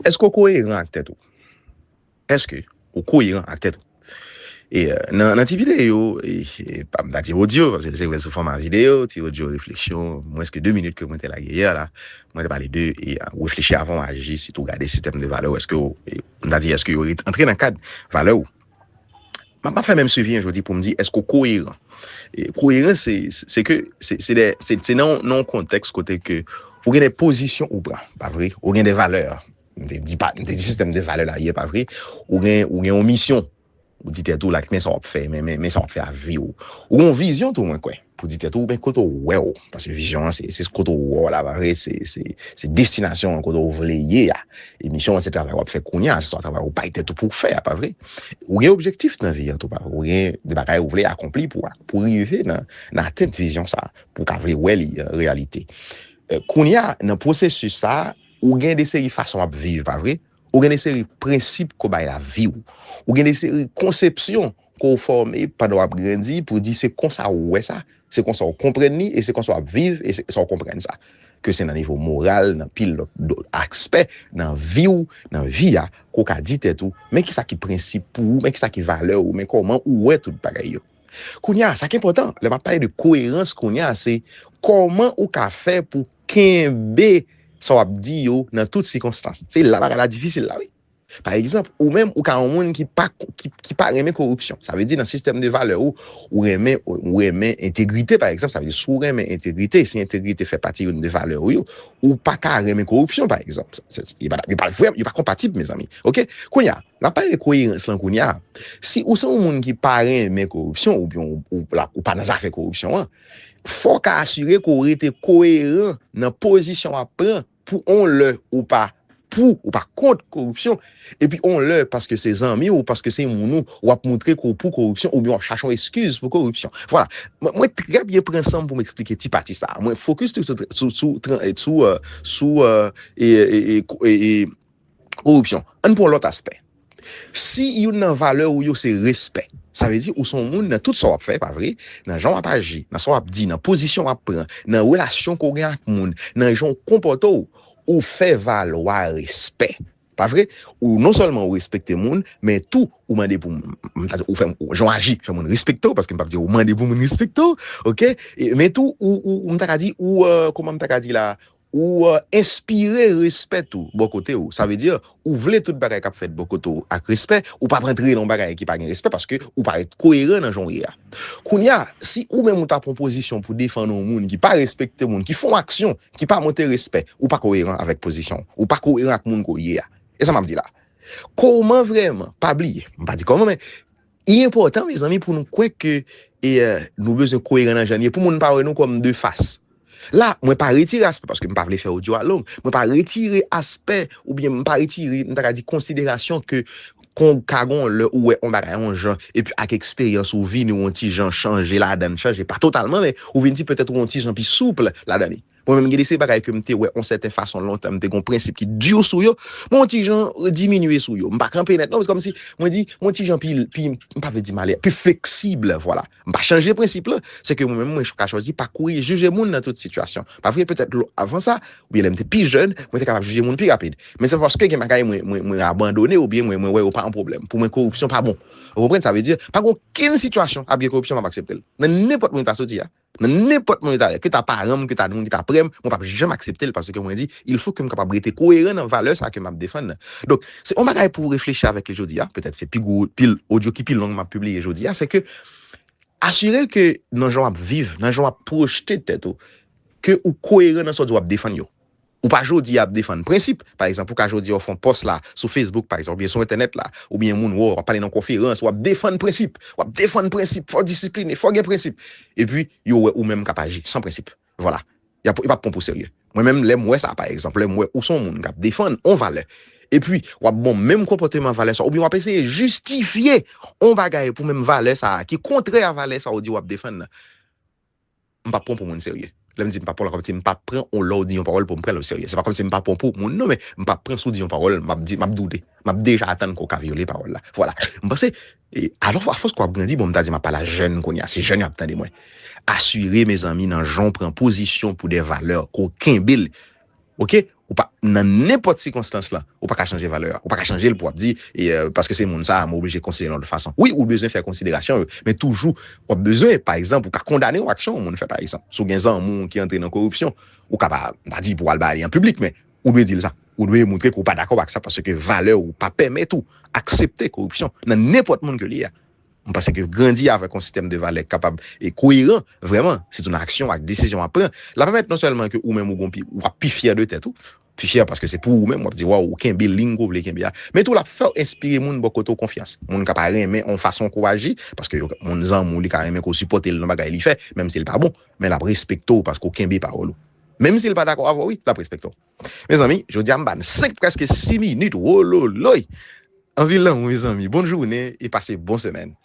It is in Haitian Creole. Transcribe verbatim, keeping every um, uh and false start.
Èske w koyeran ak tèt ou? Èske ou koyeran ak tèt ou? E nan, nan ti videyo, e, e, pa m ta di odyo, paske se vre sou fòma videyo, ti odyo refleksyon, mwens ke de minit ke mwen te lage yè la, mwen te pale de e, reflechi avan w aji, sitou gade sistèm de valè w, èske w, e, m ta di, èske yo ret, antre nan kad valè w? M ap fè menm swivi an jodi pou m di, èske w koyeran? E, koyeran, se, se ke, se, se de, se, se nan, nan yon kontèks kote ke ou gen de pozisyon ou pran, pa vre? Ou gen de valè. M te di pa, m te di sistèm de valè la yè, pa vre? Ou gen, ou gen yon misyon. Ou di tèt ou, like, men sa w ap fè, men, men, men sa w ap fè ak vi w. Ou gen yon vizyon tou, mwen kwè. Pou di tèt ou, men kote w wè w. Paske vizyon an, se, se kote w wè w la, pa vre? Se, se, se destinasyon an, kote w vle ye a. E misyon an, se travay w ap fè kounye a, se travay ou bay tèt ou pou w fè a, pa vre? Ou gen objektif nan vi an tou, pa vre? Ou gen de bagay ou vle akonpli pou, pou rive nan, nan atent vizyon sa, pou w ka vle wè li an reyalite. E, kounye a, nan pwosesis sa, ou gen de seri fason w ap viv, pa vre? Ou gen de seri prensip ke w bay lavi w. Ou gen de seri konsepsyon ke w fòme pandan w ap grandi pou di se konsa w wè sa, se konsa w konprann li, e se konsa w ap viv, e se konsa w konprann sa. Ke se nan nivo moral, nan pil lòt, lòt aspè, nan vi w, nan vi a, ke w ka di tèt ou, men kisa ki prensip pou ou, men kisa ki valè ou, men kòman ou wè tout bagay yo. Kounye a, sa ki enpòtan, lè m ap pale de koyerans kounye a, se kòman ou ka fè pou kenbe sa w ap di yo nan tout sikonstans. Se la bagay la difisil la, wi. Pa egzanp, ou menm, ou ka yon moun ki pa, ki, ki pa renmen koripsyon. Sa vle di, nan sistèm de valè ou, ou renmen, ou renmen entegrite, pa egzanp. Sa vle di, si w renmen entegrite, si entegrite fè pati youn de valè ou yo, ou pa ka renmen koripsyon, pa egzanp. Sa, se, yo pa, yo pa vrè, yo pa konpatib, mezanmi. Oke? Kounye a, n ap pale de koyerans lan kounye a. Si ou se yon moun ki pa renmen koripsyon, oubyen ou, ou, la, ou pa nan zafè koripsyon an, fò w ka asire ke w rete koyeran nan pozisyon w ap pran pou yon lè ou pa pou, ou pa kont koripsyon, epi yon lè, paske se zanmi w, paske se moun ou, w ap montre ke w pou koripsyon, oubyen w ap chache yon eskiz pou koripsyon. Vwala. Mwen, mwen trè byen pran san m pou m eksplike ti pati sa a. Mwen fokis tou sou, sou, sou, sou, e, sou, e, e, e, e, e, koripsyon. Ann pran yon lòt aspè. Si youn nan valè ou yo se respè, sa vle di ou se yon moun nan tout sa w ap fè, pa vre? Nan jan w ap aji, nan sa w ap di, nan pozisyon w ap pran, nan relasyon ke w gen ak moun, nan jan w konpòte w, ou fè valwa respè. Pa vre? Ou non sèlman ou respekte moun, men tou ou mande pou m, m ta di, ou fè, ou, jan w aji, fè moun respekte w, paske m p ap di ou mande pou moun respekte w, oke? E, men tou, ou, ou, ou, m ta ka di, ou, e, kòman m ta ka di la, ou, e, enspire respè tou bò kote w. Sa vle di, ou vle tout bagay k ap fèt bò kote w ak respè, ou p ap antre nan yon bagay ki pa gen respè, paske ou pa ret koyeran nan jan w ye a. Kounye a, si ou menm ou ta pran pozisyon pou defann yon moun ki pa respekte moun, ki fè yon aksyon ki pa montre respè, ou pa koyeran avèk pozisyon w. Ou pa koyeran ak moun ke w ye a. E sa m ap di la. Kòman vrèman, pa bliye, m pa di kòman, men li enpòtan, mezanmi, pou nou kwè ke, e, e, nou bezwen koyeran nan jan n ye, pou moun pa wè nou kòm de fas. La, mwen pa retire aspè, paske m pa vle fè odyo a long, mwen pa retire aspè, oubyen m pa retire, m ta ka di, konsiderasyon ke kon ka gon lè ou wè on bagay on jan, epi ak eksperyans ou vini ou on ti jan chanje ladan, chanje pa totalman, men ou vin di petèt ou on ti jan pi soup ladan li. Mwen menm, gen de seri bagay ke m te wè on sèten fason lontan, m te gon prensip ki di sou yo, mwen on ti jan diminye sou yo. M pa kanpe nèt non, se kòmsi mwen di, mwen on ti jan pi, pi, m pa vle di malè, pi fleksib, vwala. M pa chanje prensip lan, se ke mwen menm, mwen ka chwazi pa kouri jije moun nan tout sitiyasyon. Pa vre, petèt, avan sa, oubyen lè m te pi jèn, mwen te kapab jije moun pi rapid. Men se paske gen bagay mwen, mwen, mwen abandone oubyen mwen, mwen wè yo pa yon pwoblèm. Pou mwen, koripsyon pa bon. Ou konprann? Sa vle di, pa gen okenn sitiyasyon ap gen koripsyon, m ap aksepte l. Nan nenpòt moun ta soti a. Nan nenpòt moun ta, ke ta paran m, ke ta moun ki ta prè m, mwen p ap janm aksepte l, paske mwen di, il faut ke m kapab rete koyeran nan valè sa ke m ap defann nan. Donk, se yon bagay pou w reflechi avèk li jodi a, petèt se pi gwo, pil odyo ki pi long m ap pibliye jodi a, se ke asire ke nan jan w ap viv, nan jan w ap pwojte tèt ou, ke ou koyeran nan sa w di w ap defann yo. Ou pa jodi a ap defann prensip. Pa egzanp, ou ka jodi a w fè yon pòs la, sou Facebook, pa egzanp, oubyen sou entènèt la, oubyen moun wè w, w ap pale nan konferans, w ap defann prensip, w ap defann prensip, fò w disipline, fò w gen prensip. Epi, yo wè ou menm k ap aji san prensip. Vwala. Y ap, y ap pran w pou serye. Mwen menm, lè m wè sa, pa egzanp, lè m wè ou se yon moun k ap defann yon valè, epi w ap gon menm konpòteman valè sa, oubyen w ap eseye jistifye yon bagay pou menm valè sa a, ki kontrè a valè sa ou di w ap defann nan, m p ap pran w pou moun serye. Lè m di m p ap pran w la, kòmsi m p ap pran w lè w di yon pawòl pou m pran l oserye. Se pa kòmsi m pa pran w pou moun, non, men m p ap pran si w di yon pawòl, m ap di, m ap doude. M ap deja atann ke w ka vyole pawòl la. Vwala. M panse, e, alò, afòs ke w ap grandi, bon, m ta di m ap pale a jèn kounye a, se jèn yo ap tande mwen. Asire, mezanmi, nan jan w pran pozisyon pou de valè, ke w kenbe l, oke? Ou pa, nan nenpòt sikonstans la, ou pa ka chanje valè a. Ou pa ka chanje l pou w ap di, e, euh, paske se moun sa a, mwen oblije konsidere l yon lòt fason. Wi, ou bezwen fè konsiderasyon yo, men toujou, w ap bezwen, pa egzanp, ou ka kondane yon aksyon yon moun fè, pa egzanp. Si w gen zanmi w ki antre nan koripsyon, ou ka pa, m pa di pou w al ba li an piblik, men ou dwe di l sa. Ou dwe montre ke w pa dakò ak sa, paske valè ou pa pèmèt ou aksepte koripsyon nan nenpòt moun ke li ye a. M panse ke grandi avèk yon sistèm de valè k kapab e koyeran, vrèman, sitou nan aksyon ak desizyon w ap pran, l ap pèmèt non sèlman ke ou menm ou gon pi, w ap pi fyè de tèt ou, pi fyè paske se pou ou menm, w ap di, waw, ou kenbe liy ke w vle kenbe a. Men tou, l ap fè w enspire moun bò kote w konfyans. Moun ka pa renmen yon fason ke w aji, paske yo, moun zanmi w, li ka renmen ke w sipòte l nan bagay li fè, menm si l pa bon, men l ap respekte w paske w kenbe pawòl ou. Menm si l pa dakò avè w, wi, l ap respekte w. Mezanmi, jodi a m ba n senk, prèske sis minit, wololoy! Anvi lanmou, mezanmi. Bonn jounen e pase bon semèn.